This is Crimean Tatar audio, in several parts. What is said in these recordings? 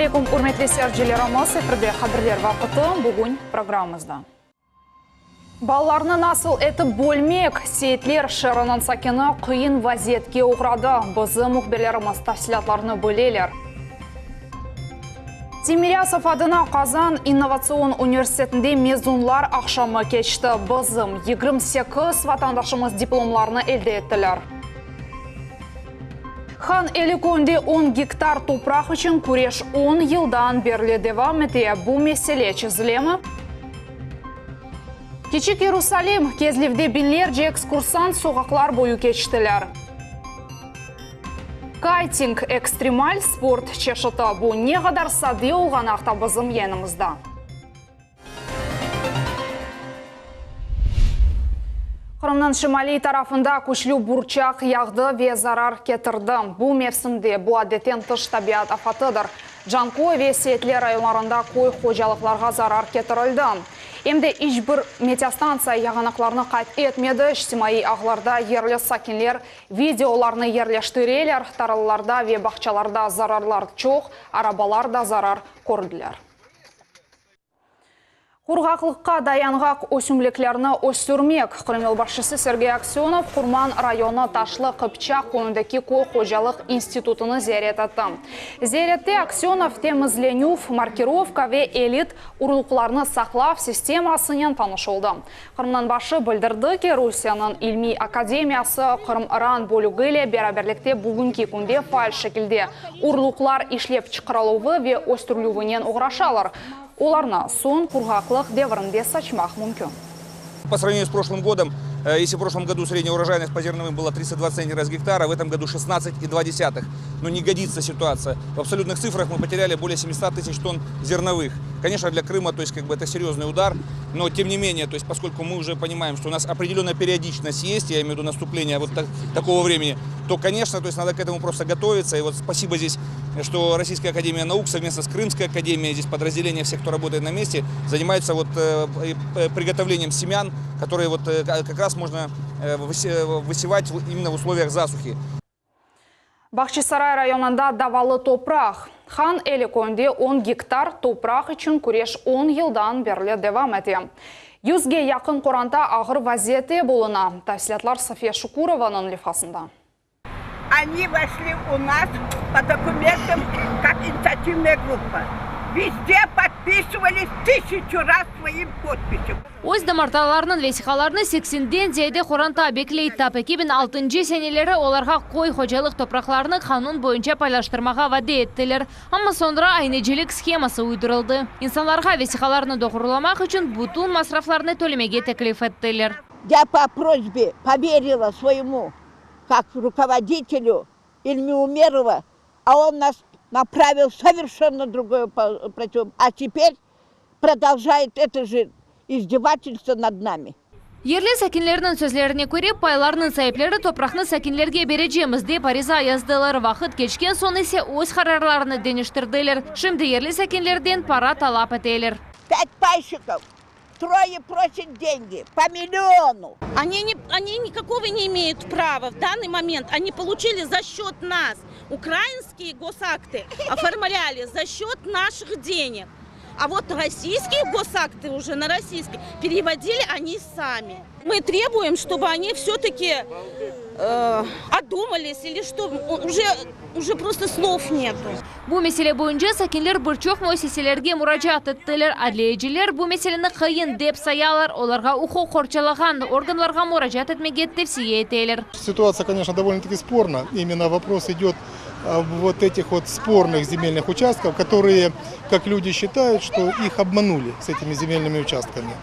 Aleyküm, ürmetli seyircilerimiz, efirde Haberler vaqıtı, bugün programmamızda. Balalarnı nasıl etip bölmek? Seyitler şeeriniñ sakini qıyın vaziyetke oğradı. Bizim mühbirlerimiz tafsilâtlarnı bileler. Timirâsov adına Qazan innovatsion universitetinde mezunlar aqşamı keçti. Bizim 28 vatandaşımız diplomlarnı elde ettiler. Han Eli köyünde on gektar topraq içün küreş on yıldan berli devam ete. Bu mesele çezilemi? Kiçik Yerusalim, Kezlevde biñlerce ekskursant soqaqlar boyu keçtiler. Kayting, ekstremal sport çeşiti. Bu ne qadar sade olğanı aqta bizim yayınımızda. Qırımnıñ şimaliy tarafında küçlü burçaq yağdı ve zarar ketirdi. Bu mevsimde bu adetten tış tabiat afatıdır. Canköy ve Seyitler rayonlarında köy hocalıqlarğa zarar ketirildi. Em de iç bir meteostantsiya yağanaqlarnı qayd etmedi. İçtimaiy ağlarda yerli sakinler videolarnı yerleştireler, tarlalarda ve bağçalarda zararlar çoq, arabalar da zarar kördiler. Qurğaqlıqqa dayanğaq ösümliklerni östürmek, Qırım yolbaşçısı Sergey Aksönov Qurman rayonı Taşlı Qıpçaq köyündeki köy hocalıq institutını ziyaret etti. Ziyarette Aksönov temizlenüv, markirovka ve elit urluqlarnı saqlav sistemasınen tanış oldı. Qırımnıñ başı bildirdi ki, Rusiyeniñ ilmiy akademiyası Qırım RAN bölügi ile beraberlikte bugünki künde faal şekilde urluqlar işlep çıqarıluvı ve östürilüvinen oğraşalar. Olarnı soñ qurğaqlıq devrinde saçmaq mümkün. По сравнению с прошлым годом, если в прошлом году средняя урожайность по зерновым была 32 центнера с гектара, в этом году 16,2. Но не годится ситуация. В абсолютных цифрах мы потеряли более 700 тысяч тонн зерновых. Конечно, для Крыма, то есть, как бы это серьезный удар, но тем не менее, то есть, поскольку мы уже понимаем, что у нас определенная периодичность есть, я имею в виду наступление вот так, такого времени, то, конечно, то есть, надо к этому просто готовиться. И вот спасибо здесь, что Российская Академия Наук совместно с Крымской Академией, здесь подразделения всех, кто работает на месте, занимаются вот приготовлением семян, которые вот как раз можно высевать именно в условиях засухи. Bağçasaray rayonında davalı topraq. Han Eli köyünde on gektar topraq içün küreş on yıldan berli devam ete. Yüzge yaqın qoranta ağır vaziyette buluna. Tafsilâtlar Safiye Şukurovanıñ levhasında. Oni voşli u nas po dokumentam kak initsiativnaya gruppa. Vezde podpisivali tısyaçu raz svoim podpisem. Öz damartalarınıñ vesiqalarını seksenden ziyade qoranta bekley. Tap 2006 seneleri olarğa köy hocalıq topraqlarını qanun boyunca paylaştırmağa vade ettiler. Amma soñra aynecilik sheması uydurıldı. İnsanlarğa vesiqalarnı doğrulamaq içün bütün masraflarnı tölemege teklif ettiler. Я по просьбе поверила своему как руководителю Ильми Умерова, а он нас направил в совершенно другое против. А теперь продолжает это же издевательство над нами. Yerli sakinlerniñ sözlerine köre, paylarnıñ saipleri topraqnı sakinlerge berecemiz, dep ariza yazdılar. Vaqıt keçken soñ ise öz qararlarını deñiştirdiler. Şimdi yerli sakinlerden para talap eteler. Пять пайщиков, трое просят деньги по миллиону. Они, не, они никакого не имеют права в данный момент. Они получили за счет нас. Украинские госакты оформляли за счет наших денег. А вот российские госакты уже на российские переводили они сами. Мы требуем, чтобы они все-таки э, одумались или что, уже, уже просто слов нету. Bu mesele boyunca sakinler bir çoq müessiselerge muracaat ettiler. Adliyeciler bu meseleni qıyın dep sayalar. Olarğa uquq qorçalağan organlarğa muracaat etmege tevsiye eteler. Ситуация, конечно, довольно-таки спорна. Именно вопрос идет о вот этих вот спорных земельных участков, которые, как люди считают, что их обманули с этими земельными участками.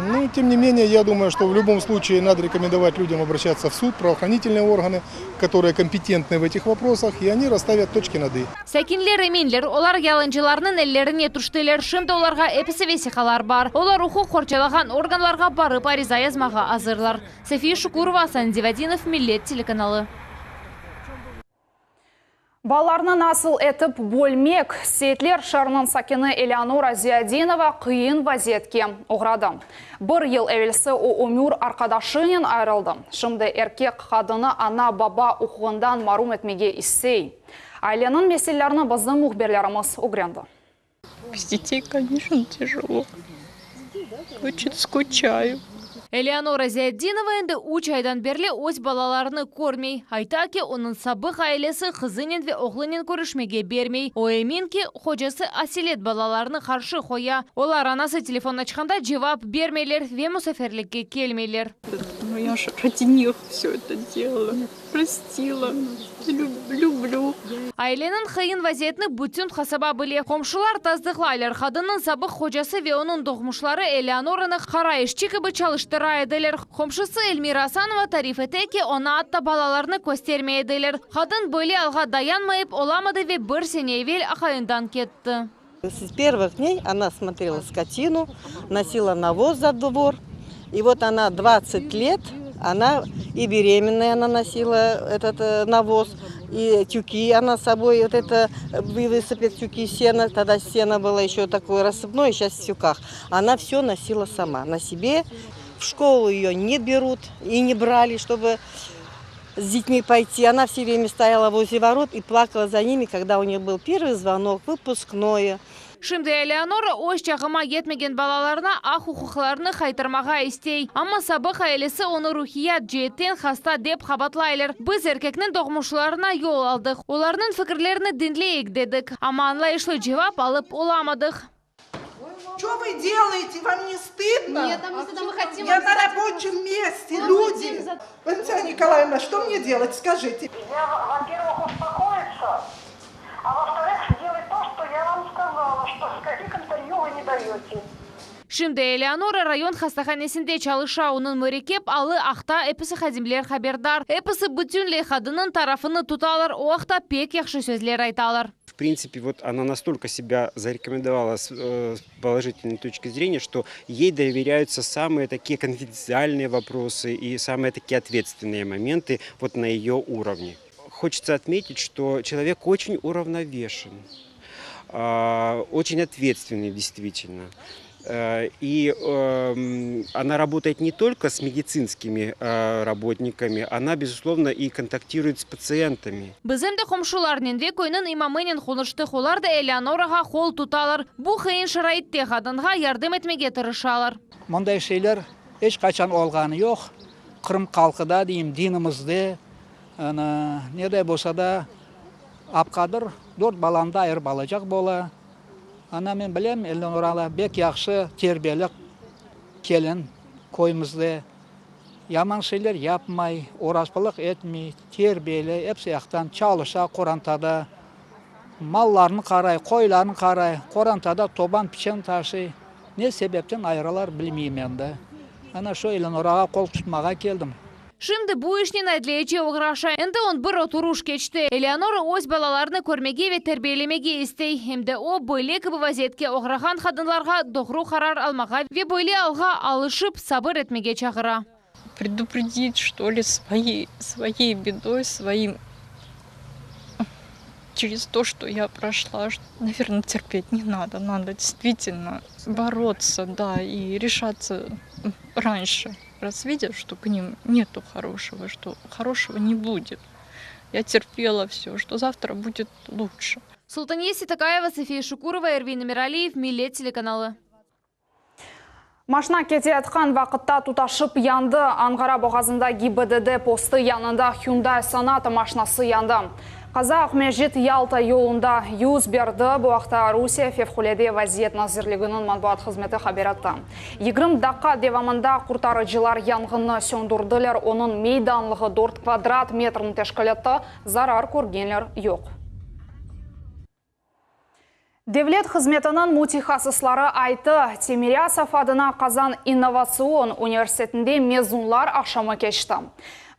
Ну, тем не менее, я думаю, что в любом случае надо рекомендовать людям обращаться в суд, правоохранительные органы, которые компетентны в этих вопросах, и они расставят точки над «и». Sakinler eminler, olar yalancılarnıñ ellerine tüştiler. Şimdi olarğa episi vesiqalar bar. Olar uquq qorçalağan organlarğa barıp ariza yazmağa azırlar. Safiye Şukurova, Asan Zivadinov, Millet telekanalı. Balalarnı nasıl etip bölmek? Seyitler şeeriniñ sakini Eleonora Ziyadinova qıyın vaziyetke oğradı. Bir yıl evelsi o ömür arqadaşınen ayırıldı. Şimdi erkek qadını ana-baba uquğından marum etmege istey. Aileniñ meselelerini bizim mühbirlerimiz ögrendi. Без детей, конечно, тяжело. Очень скучаю. Eleonora Ziyatdinova endi üç aydan berli öz balalarını körmey. Ayta ki, onıñ sabıq ailesi qızınen ve oğlunen körüşmege bermey. O emin ki, qocası aselet balalarını qarşı qoya. Olar anası telefon açqanda cevap bermeyler ve musafirlikke kelmeyler. Ну я же ради них все это делала. Простила. Люблю. Aileniñ qıyın vaziyetini bütün qasaba bile. Qomşular tasdıqlaylar, qadınnıñ sabıq qocası ve onıñ doğmuşları Eleonoranı qara işçi kibi çalıştıra ediler. Qomşusı Elmira Asanova tarif ete ki, oña atta balalarını köstermey ediler. Qadın böyle alğa dayanmayıp olamadı ve bir sene evel aqayından ketti. С первых дней она смотрела скотину, носила навоз за двор. И вот она 20 лет, она и беременная она носила этот навоз, и тюки она с собой, вот это высыпет тюки сена, тогда сено было еще такое рассыпное, сейчас в тюках. Она все носила сама, на себе. В школу ее не берут и не брали, чтобы с детьми пойти. Она все время стояла возле ворот и плакала за ними, когда у них был первый звонок, выпускное. Şimdi Eleonora öz çağına yetmegen balalarına aq-uquqlarını qaytarmağa istey. Amma sabıq ailesi onı ruhiyat ceetten hasta dep qabaatlaylar. Biz erkekniñ doğmuşlarına yol aldıq. Olarnıñ fikirlerini diñleyik dedik. Amma añlayışlı cevap alıp olamadıq. Что вы делаете? Вам не стыдно? Нет, нам не стыдно, мы хотим Я вам на задать рабочем месте, Мы люди. хотим задать- Валентина Николаевна, что мне делать, скажите? Я, во-первых, успокоиться, а во-вторых, сделать то, что я вам сказала, что никаких интервью вы не даете. Şimdi Eleonora rayon hastahanesinde çalışa. Onıñ mürekkep alı aqta episi hadimler haberdar. Episi bütünley qadınnıñ tarafını tutalar. O aqta pek yahşı sözler aytalar. В принципе, вот она настолько себя зарекомендовала с положительной точки зрения, что ей доверяются самые такие конфиденциальные вопросы и самые такие ответственные моменты вот на ее уровне. Хочется отметить, что человек очень уравновешен, очень ответственный действительно. И она работает не только с медицинскими работниками, она, безусловно, и контактирует с пациентами. Biz em de qomşularnen ve köyniñ imamınen qonuştıq. Olar da Eleonorağa qol tutalar. Bu qıyın şaraitte qadınğa yardım etmege tırışalar. Mınday şeyler eç qaçan olğanı yoq. Qırım halqında deyim, dinimizde, ana, ne de bolsa da Abqadır dört balanı da ayırıp alacaq bola. Ana men bilem, Eleonora bek yahşı terbiyeli kelin köyümizde. Yaman şeyler yapmay, oraspılıq etmey, terbiyeli, episi yaqtan çalışa qorantada. Mallarını qaray, qoylarını qaray, qorantada toban piçen taşıy. Ne sebepten ayıralar bilmeyim endi. Ana şu Eleonorağa qol tutmağa keldim. Şimdi bu işnen adliyeci oğraşa. Endi 11 oturuş keçti. Eleonora öz balalarını körmege ve terbiyelemege istey. Em de o böyle kibi vaziyetke oğrağan qadınlarğa doğru qarar almağa ve böyle alğa alışıp sabır etmege çağıra. Предупредить, что ли, своей бедой, своим через то, что я прошла, наверное, терпеть не надо. Надо действительно бороться, да, и решаться раньше. Раз видят, что к ним нету хорошего, что хорошего не будет. Я терпела все, что завтра будет лучше. Султания Ситакаева, София Шукурова, Эрвин Эмиралиев, Millet телеканалы. Maşna keteyatqan vaqıtta tutaşıp yandı. Anğara boğazında GİBDD postı yanında Hyundai Sonata maşnası yandı. Qaza Aqmescit Yalta yolunda yüz berdi. Bu aqta Rusiye Fevqulâde vaziyet nazirliginiñ matbuat hızmeti haber etti. 20 daqqa devamında qurtarıcılar yanğınnı söndürdiler. Onıñ meydanlığı 4 kvadrat metrni teşkil etti. Zarar körgenler yoq. Devlet hızmetiniñ mütehassısları ayttı. Timiryasev adına Qazan innovatsion universitetinde mezunlar aqşamı keçti.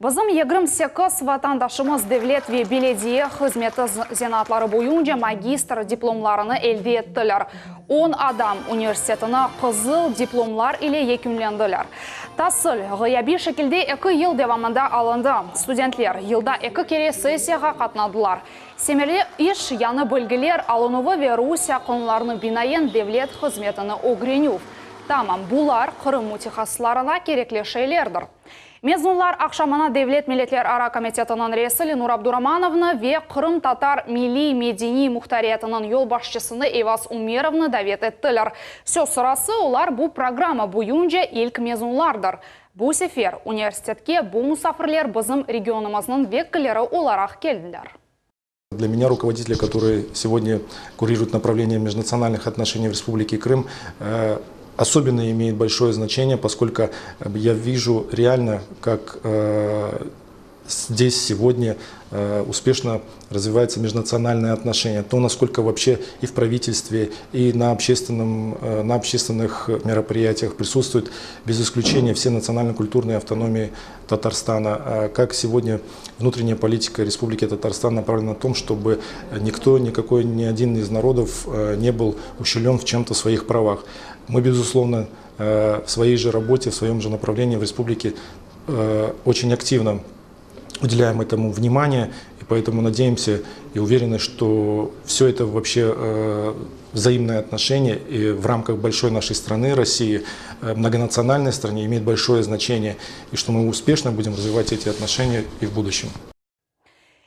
Bizim 28 vatandaşımız devlet ve belediye hızmeti zenaatları boyunca magistr diplomlarını elde ettiler. 10 adam universitetini qızıl diplomlar ile yekünlediler. Tasil ğıyabiy şekilde 2 yıl devamında alındı. Studentler yılda 2 kere sessiyağa qatnadılar. Semereli iş yañı bilgiler alınuvı ve Rusiye qanunlarına binaen devlet hızmetini ögrenüv. Tamam, bular Qırım mütehassıslarına kerekli şeylerdir. Mezunlar aqşamına Devlet milletlerara komitetiniñ reisi Lenur Abduramanovnı ve Qırımtatar milliy-medeniy muhtariyatınıñ yolbaşçısını Eyvaz Umerovnı davet ettiler. Söz sırası, olar bu programma boyunca ilk mezunlardır. Bu sefer universitetke bu musafirler bizim regionımıznıñ vekilleri olaraq keldiler. Для меня руководители, которые сегодня курируют направление межнациональных отношений в Республике Крым, э, особенно имеет большое значение, поскольку я вижу реально, как э, здесь сегодня э, успешно развиваются межнациональные отношения, то, насколько вообще и в правительстве, и на, общественном, э, на общественных мероприятиях присутствуют без исключения все национально-культурные автономии Татарстана, э, как сегодня внутренняя политика Республики Татарстан направлена на том, чтобы никто, никакой, ни один из народов не был ущемлен в чем-то в своих правах. Мы, безусловно, в своей же работе, в своем же направлении в республике очень активно уделяем этому внимание, и поэтому надеемся и уверены, что все это вообще э, взаимное отношение и в рамках большой нашей страны, России, э, многонациональной стране, имеет большое значение, и что мы успешно будем развивать эти отношения и в будущем.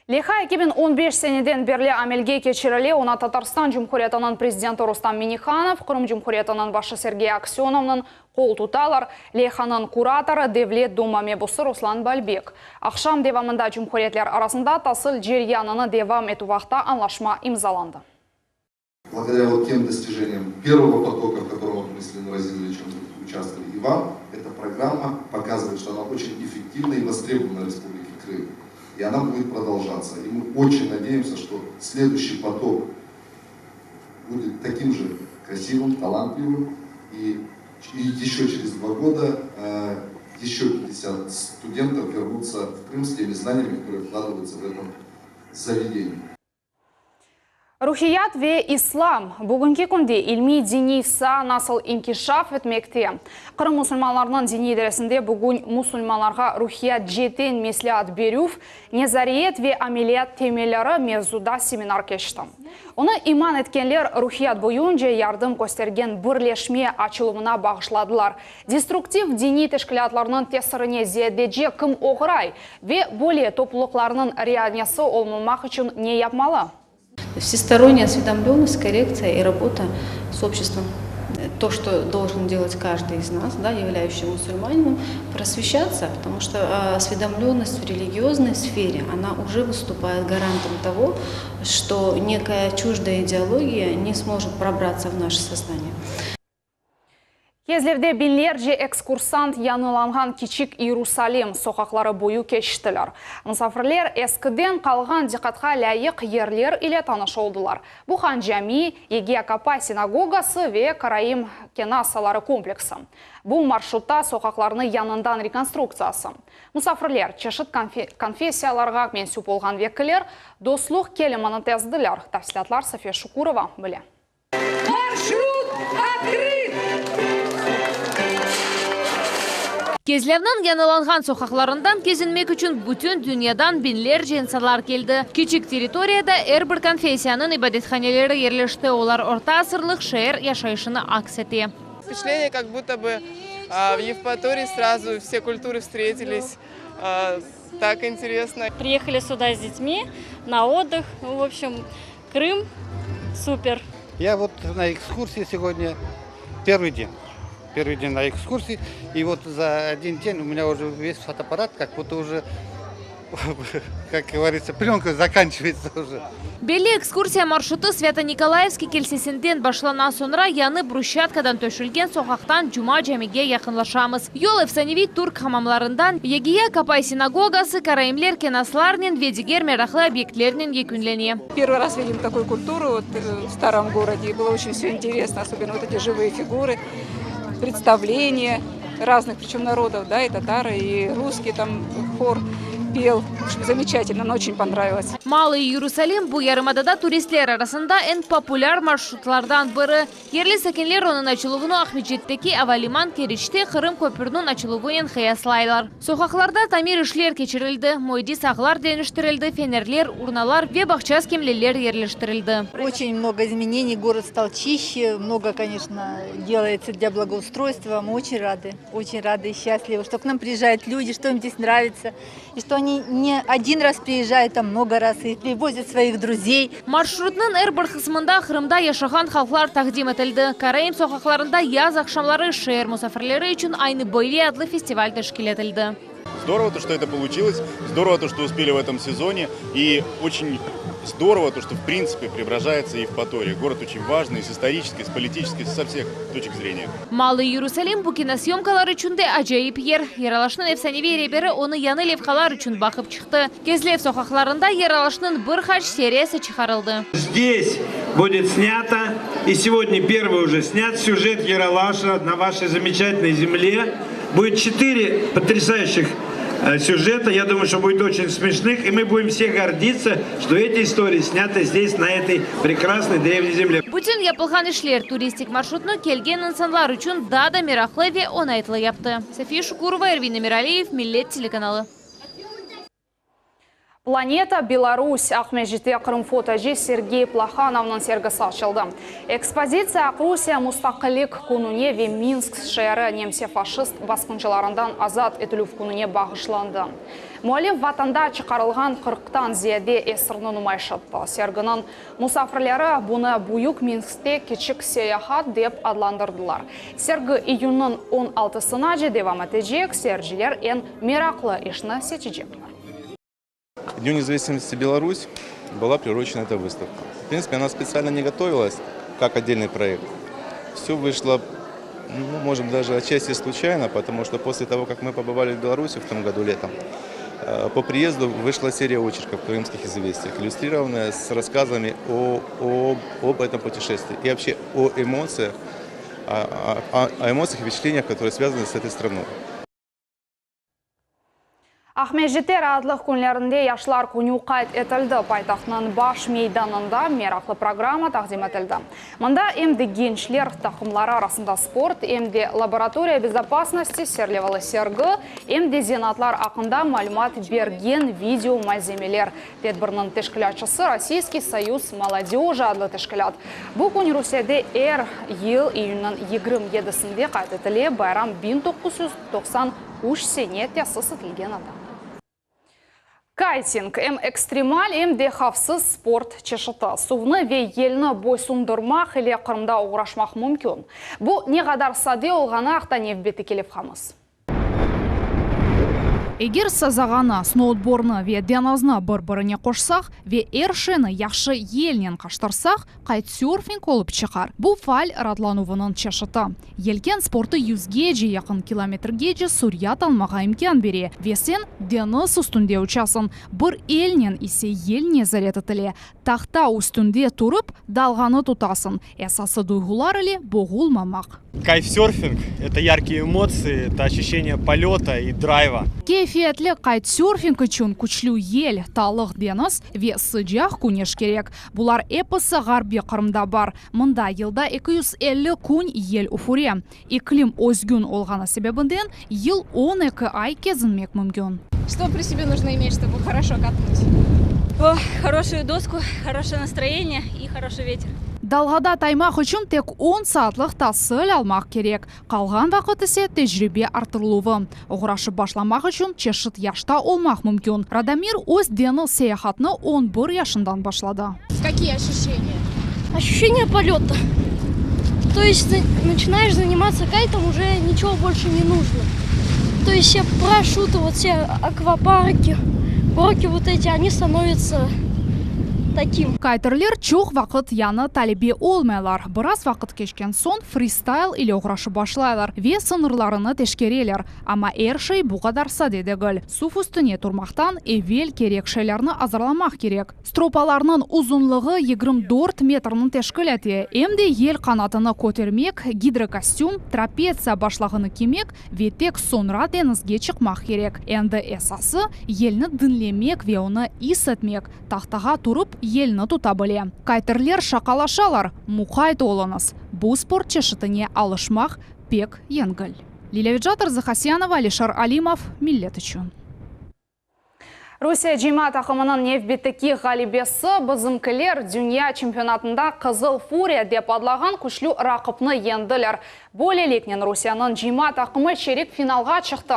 Leyha 2015 seneden berli amelge keçirile. Oña Tatarstan Cumhuriyetiniñ prezidenti Rustam Minnihanov, Qırım Cumhuriyetiniñ başı Sergey Aksönovnıñ qol tutalar. Leyhanıñ kuratorı Devlet Duma mebusı Ruslan Balbek. Aqşam devamında cumhuriyetler arasında tasil ceryanını devam etüv aqta añlaşma imzalandı. Благодаря вот тем достижениям первого потока, в котором вот мы с Ленуром Разиловичем участвовали, и вам, эта программа показывает, что она очень эффективна и востребована в Республике Крым. И она будет продолжаться. И мы очень надеемся, что следующий поток будет таким же красивым, талантливым. И, и еще через два года э, еще 50 студентов вернутся в Крым с теми знаниями, которые вкладываются в этом заведении. Ruhiyat ve İslam. Bugünki künde ilmiy-diniy saa nasıl inkişaf etmekte? Qırım musulmanlarınıñ diniy idaresinde bugün musulmanlarğa ruhiyat ceetten mesleat berüv, nazariyet ve ameliyat temelleri mevzuda seminar keçti. Onı iman etkenler ruhiyat boyunca yardım köstergen birleşme açıluvına bağışladılar. Destruktiv diniy teşkilâtlarnıñ tesirine ziyadece kim oğray ve böyle toplulıqlarnıñ reianesi olmamaq içün ne yapmalı? Всесторонняя осведомленность, коррекция и работа с обществом. То, что должен делать каждый из нас, да, являющийся мусульманином, просвещаться, потому что осведомленность в религиозной сфере, она уже выступает гарантом того, что некая чуждая идеология не сможет пробраться в наше сознание. Kezlevde biñlerce ekskursant yañılanğan Kiçik İyerusalim soqaqları boyu keçtiler. Musafirler eskiden qalğan diqqatqa lâyıq yerler ile tanış oldılar. Bu Han Cami, Yegiya Kapa sinagogası ve Karaim kenasaları kompleksi. Bu marşrutta soqaqlarnı yañıdan rekonstruktsiyası. Musafirler, çeşit konfessiyalarğa mensüp olğan vekiller dostluq kilimini tizdiler. Tafsilâtlar Safiye Şukurova bile. Маршрут открыт! Kezlevniñ yañılanğan soqaqlarından kezinmek içün bütün dünyadan biñlerce insanlar keldi. Kiçik territoriyada er bir konfessiyanıñ ibadethaneleri yerleşti. Olar orta asırlıq şeer yaşayışını aks ete. Впечатление, как будто бы в Евпатории сразу все культуры встретились. Так интересно. Приехали сюда с детьми на отдых. В общем, Крым супер. Я вот на экскурсии сегодня первый день. Первый день на экскурсии. И вот за один день у меня уже весь фотоаппарат как будто уже, как говорится, пленка заканчивается уже. Belli ekskursiya marşrutı Svâto-Nikolayevskiy kilsesinden başlana soñra yañı brusçatkadan töşelgen soqaqtan Cuma camige yaqınlaşamız. Yol efsaneviy türk hamamlarından Yegiya Kapay sinagogası, karaimler kenaslarnen ve diger meraqlı obyektlernen yekünlene. Первый раз видим такую культуру вот, э, в старом городе. И было очень все интересно, особенно вот эти живые фигуры, представления разных, причем народов, да, и татары, и русские там хор. пел. В общем, замечательно, нам очень понравилось. Malıy İyerusalim bu yarımadada turistler arasında eñ populâr marşrutlardan biri. Yerli sakinler onıñ açıluvını Aqmescitteki avaliman Keriçte Qırım köpüriniñ açıluvınen qıyaslaylar. Soqaqlarda tamir işler keçirildi, müendis ağlar deñiştirildi, fenerler, urnalar ve bağça skemleler yerleştirildi. Очень много изменений, город стал чище, много, конечно, делается для благоустройства. Мы очень рады, очень рады и счастливы, что к нам приезжают люди, что им здесь нравится, и что они не один раз приезжают, а много раз, и привозят своих друзей. Marşrutnıñ er bir qısmında Qırımda yaşağan halqlar taqdim etildi. Karaim soqaqlarında yaz aqşamları şeer musafirleri içün Aynı böyle adlı festival teşkil etildi. Здорово, то, что это получилось, здорово, то, что успели в этом сезоне, и очень здорово, то, что в принципе преображается Евпатория. Город очень важный с исторической, с политической, со всех точек зрения. Malıy İyerusalim bu kinosyomkalar içün de acayip yer. Yeralaşnıñ efsaneviy reberi onı yañı levhalar içün baqıp çıqtı. Kezlev soqaqlarında Yeralaşnıñ bir qaç seriyası çıqarıldı. Здесь будет снято, и сегодня первый уже снят сюжет Ералаша на вашей замечательной земле. Будет четыре потрясающих э, сюжета, я думаю, что будет очень смешных, и мы будем все гордиться, что эти истории сняты здесь, на этой прекрасной древней земле. Bütün yapılğan işler turistik marşrutnı kelgen insanlar içün daa da meraqlı ve oñaytlı yaptı. Safiye Şukurova, Ervin Emiraliyev, Millet telekanalı. Planeta Belarus Aqmescitte Qırım fotocı Sergey Plahanovnıñ sergisi açıldı. Ekspozitsiya Aqrusiye Mustaqillik kününe ve Minsk şeeri nemse-faşist basqıncılarından azat etilüv kününe bağışlandı. Müellif Vatanda çıqarılğan qırqtan ziyade esirni numayış etti. Serginiñ musafirleri bunı Büyük Minskte kiçik seyahat dep adlandırdılar. Sergi iyünniñ on altısınace devam etecek, seyirciler eñ meraqlı işni seçecekler. Дню независимости Беларусь была приурочена эта выставка. В принципе, она специально не готовилась как отдельный проект. Все вышло, ну, может, даже отчасти случайно, потому что после того, как мы побывали в Беларуси в том году летом, э, по приезду вышла серия очерков в «Крымских известиях», иллюстрированная с рассказами о, о, об этом путешествии и вообще о эмоциях, о, о, о эмоциях и впечатлениях, которые связаны с этой страной. Aqmescitte raatlıq künlerinde Yaşlar künü qayd etildi. Paytahtnıñ baş meydanında meraqlı programma taqdim etildi. Mında em de gençler taqımları arasında sport, em de Laboratoriya bezopasnosti serlevalı sergi, em de zenaatlar aqqında malümat bergen video malzemeler. Tedbirniñ teşkilâtçısı Rossiyskiy soyuz molodöji adlı teşkilât. Bu kün Rusiyede er yıl iyünniñ 27-sinde qayd etile, bayram 1993 sene tesis etilgen edi. Kayting, em ekstremal, em de havfsız sport çeşiti. Suvnı ve yelni boysundırmaq ile Qırımda oğraşmaq mümkün. Bu ne qadar sade olğanı aqta nevbetteki levhamız. Eger sazağanı, snoutbordnı ve deñizni bir-birine qoşsaq ve er şeyni yahşı yelnen qaştırsaq, kaytsörfing olıp çıqar. Bu faal raatlanuvınıñ çeşiti. Yelken sportı yüzgece yaqın kilometrgece sürat almağa imkân bere ve sen deñiz üstünde uçasıñ, bir elnen ise yel nezaret etile. Tahta üstünde turıp, dalğanı tutasıñ. Esası duyğular ile boğulmamaq. Кайтсерфинг – это яркие эмоции, это ощущение полета и драйва. Keyfiyetli kaytsörfing içün küçlü yel, talıq deñiz ve sıcaq küneş kerek. Bular episi Ğarbiy Qırımda bar. Mında yılda 250 kün yel üfüre. İqlim özgün olğanı sebebinden yıl 12 ay kezinmek mümkün. Что при себе нужно иметь, чтобы хорошо катнуть? О, хорошую доску, хорошее настроение и хороший ветер. Dalğada taymaq içün tek 10 saatlıq tasil almaq kerek. Qalğan vaqıt ise tecribe arttırıluvı. Oğraşıp başlamaq içün çeşit yaşta olmaq mümkün. Radomir öz deñiz seyahatını 11 yaşından başladı. Какие ощущения? Ощущение полета. То есть ты начинаешь заниматься кайтом, уже ничего больше не нужно. То есть все парашюты, вот все аквапарки, горки вот эти, они становятся... Таким. Kayterler çoq vaqıt yañı talebe olmaylar. Biraz vaqıt keçken soñ fristayl ile oğraşıp başlaylar ve sıñırlarını teşkereler. Amma er şey bu qadar sade degil. Suv üstüne turmaqtan evel kerek şeylerni azırlamaq kerek. Stropalarnıñ uzunlığı 24 metrni teşkil ete, em de yel qanatını kötermek, gidrokostüm, trapetsiya başlağını kiymek ve tek soñra deñizge çıqmaq kerek. Endi esası, yelni diñlemek ve onı is etmek, tahtağa turıp yelni tuta bile. Kayterler şaqalaşalar, muqayt oluñız, bu sport çeşitine alışmaq pek yengil. Lilâ Vecat, Arzı Hasyanova, Alişer Alimov, Millet içün. Rusiye cıyma taqımınıñ nevbetteki ğalibesi bizimkiler dünya çempionatında Qızıl furiya dep adlağan küçlü raqipni yeñdiler. Böyleliknen Rusiyeniñ cıyma taqımı çerik finalğa çıqtı.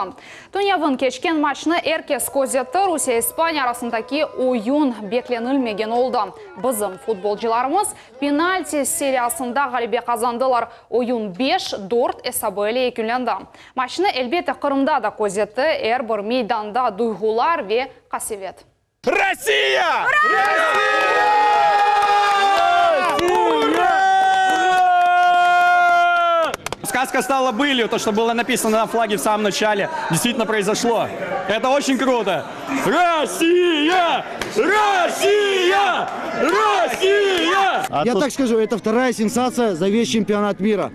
Tünevin keçken maçnı er kes közetti, Rusiye-İspaniya arasındaki oyun beklenilmegen oldı. Bizim futbolcılarımız penalti seriyasında ğalebe qazandılar, oyun 5, 4 esabı ile yekünlendi. Maçnı, elbette, Qırımda da közetti, er bir meydanda duyğular ve qasevet. Россия! Россия! Ура! Сказка стала былью, то, что было написано на флаге в самом начале, действительно произошло. Это очень круто. Россия! Россия! Россия! Я так скажу, это вторая сенсация за весь чемпионат мира.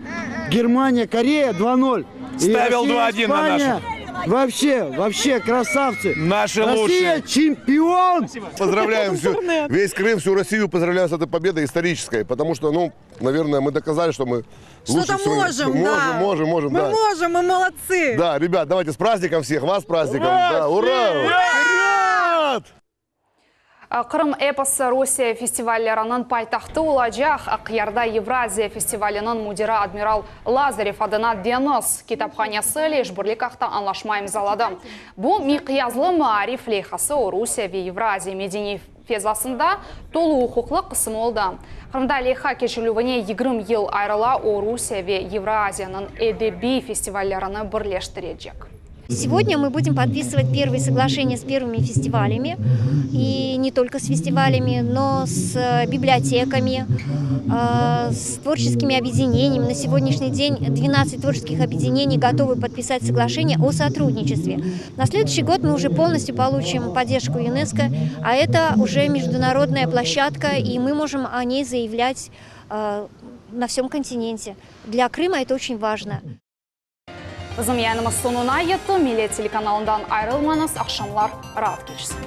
Германия, Корея 2-0. И Ставил Россия, 2-1 на Испания. наших. Вообще, вообще, красавцы. Наши Россия лучшие. чемпион! Поздравляем всю, весь Крым, всю Россию поздравляю с этой победой исторической, потому что, ну, наверное, мы доказали, что мы лучше Что-то всего- можем, можем, да. можем, можем, Мы да. можем, мы молодцы. Да, ребят, давайте с праздником всех, вас с праздником. Да, ура! Вперед! Qırım eposı Rusiye festivalleriniñ paytahtı olacaq Aqyarda Evraziya festivaliniñ müdiri admiral Lazarev adına deñiz kitaphanesi ile işbirlik aqta añlaşma imzaladı. Bu miqyaslı maarif leyhası Rusiye ve Evraziya medeniy fezasında tolu uquqlı qısım oldı. Qırımda leyha keçirilüvine 20 yıl ayırıla, o Rusiye ve Evraziyanıñ edebiy festivallerini birleştirecek. Сегодня мы будем подписывать первые соглашения с первыми фестивалями. И не только с фестивалями, но с библиотеками, с творческими объединениями. На сегодняшний день 12 творческих объединений готовы подписать соглашение о сотрудничестве. На следующий год мы уже полностью получим поддержку ЮНЕСКО, а это уже международная площадка, и мы можем о ней заявлять на всем континенте. Для Крыма это очень важно. Bizim yayınımız soñuna yetti. Millet telekanalından ayırılmañız, aqşamlar raat keçsin.